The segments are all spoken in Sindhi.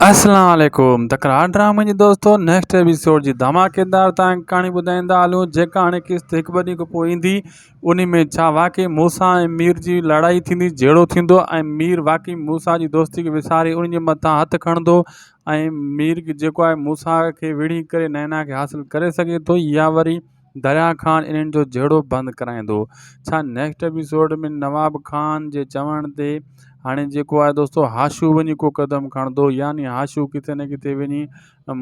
اسلام عليڪم تڪرار ڊرامي جي دوستو نيڪسٽ ايپيسوڊ جي ڌماڪيدار تان ڪهاڻي ٻڌائيندا هلون جيڪا هاڻي قسط هڪ ٻه ڏينهن کان پوء ايندي ان ۾ ڇا واقعي موسا ۽ مير جي لڙائي ٿيندي جهيڙو ٿيندو ۽ مير واقعي موسا جي دوستي کي وساري ان جي مٿان هٿ کڻندو ۽ مير جيڪو آهي موسا کي وڙهي ڪري نينا کي حاصل ڪري سگهي ٿو يا وري دريا خان انهن جو جهيڙو بند ڪرائيندو. ڇا نيڪسٽ ايپيسوڊ ۾ نواب خان جي چوڻ تي هاڻي جيڪو آهي دوستو هاشو وڃي ڪو قدم کڻندو يعني هاشو ڪٿي نه ڪٿي وڃي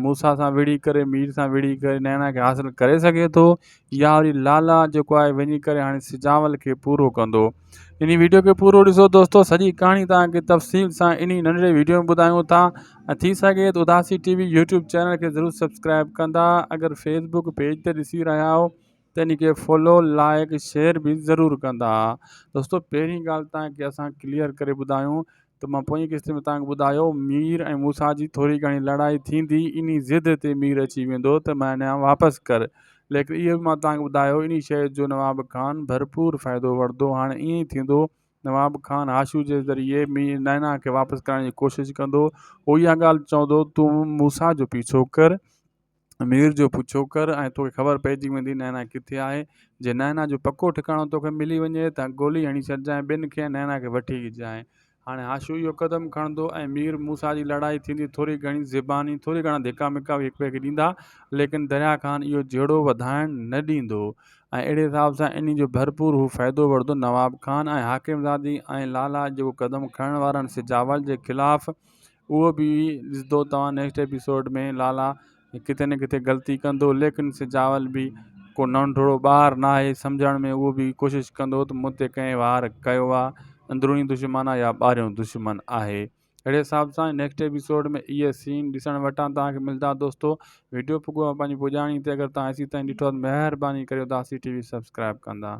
موسيٰ سان وڙهي ڪري مير سان وڙهي ڪري نينا کي حاصل ڪري سگهي ٿو يا وري لالا جيڪو آهي وڃي ڪري هاڻي سجاول کي پورو ڪندو. انهي ويڊيو کي پورو ڏسو دوستو سڄي ڪهاڻي توهان کي تفصيل سان انهي ننڍڙي ويڊيو ۾ ٻڌايون ٿا ۽ ٿي سگهي ته Udasi T V YouTube channel کي ضرور سبسڪرائب ڪندا اگر فيس بڪ پيج تي ڏسي رهيا آهيو ته ان کي فالو لائڪ شيئر به ضرور ڪندا دوستو پهرين ڳالهه توهان کي اسان ڪليئر ڪري ٻڌايون ته مان پوئين قسط ۾ توهان کي ٻڌايو مير ۽ موسيٰ جي ٿوري گهڻي لڙائي ٿيندي انهي ضد تي مير اچي ويندو ته معنيٰ واپس ڪر ليڪن اهو به مان توهان کي ٻڌايو انهي شيء جو نواب خان ڀرپور فائدو وٺندو هاڻي ائين ئي ٿيندو نواب خان هاشو جي ذريعي مير نينا کي واپس ڪرائڻ جي ڪوشش ڪندو هو اها ڳالهه چوندو تون موسيٰ جو پيڇو ڪر مير جو پڇو ڪر ۽ توکي خبر پئجي ويندي نينا ڪٿي آهي. جي نينا جو پڪو ٺڪاڻو توکي ملي وڃي ته گولي هڻي ڇڏجانء ٻن کي ۽ نينا کي وٺي اچجانء. هاڻي هاشو اهو قدم کڻندو ۽ مير موسيٰ جي لڙائي ٿيندي ٿوري گهڻي زباني ٿوري گهڻا ڌڪا مڪا به هڪٻئي کي ڏيندا ليڪن دريا خان اهو جهيڙو وڌائڻ نه ڏيندو ۽ اهڙي حساب سان انهي جو ڀرپور هو فائدو وٺندو نواب خان ۽ حاڪم زادي ۽ لالا جيڪو قدم کڻڻ وارن سجاول جي خلاف اهو به ڏسندو توهان نيڪسٽ ايپيسوڊ ۾ لالا ڪٿي نه ڪٿي غلطي ڪندو ليڪن سجاول به ڪو ننڍڙو ٻار نه آهي سمجهڻ ۾ اهو به ڪوشش ڪندو ته مون تي ڪنهن وار ڪيو آهي اندروني دشمن آهي يا ٻاهريون دشمن آهي اهڙي حساب سان نيڪسٽ ايپيسوڊ ۾ اهي سين ڏسڻ وٽان توهان کي ملدا دوستو ويڊيو پڳو پنهنجي پڄاڻي تي اگر توهان ايسي تائين ڏٺو آهي مهرباني ڪريو داسي ٽي وي سبسڪرائب ڪندا.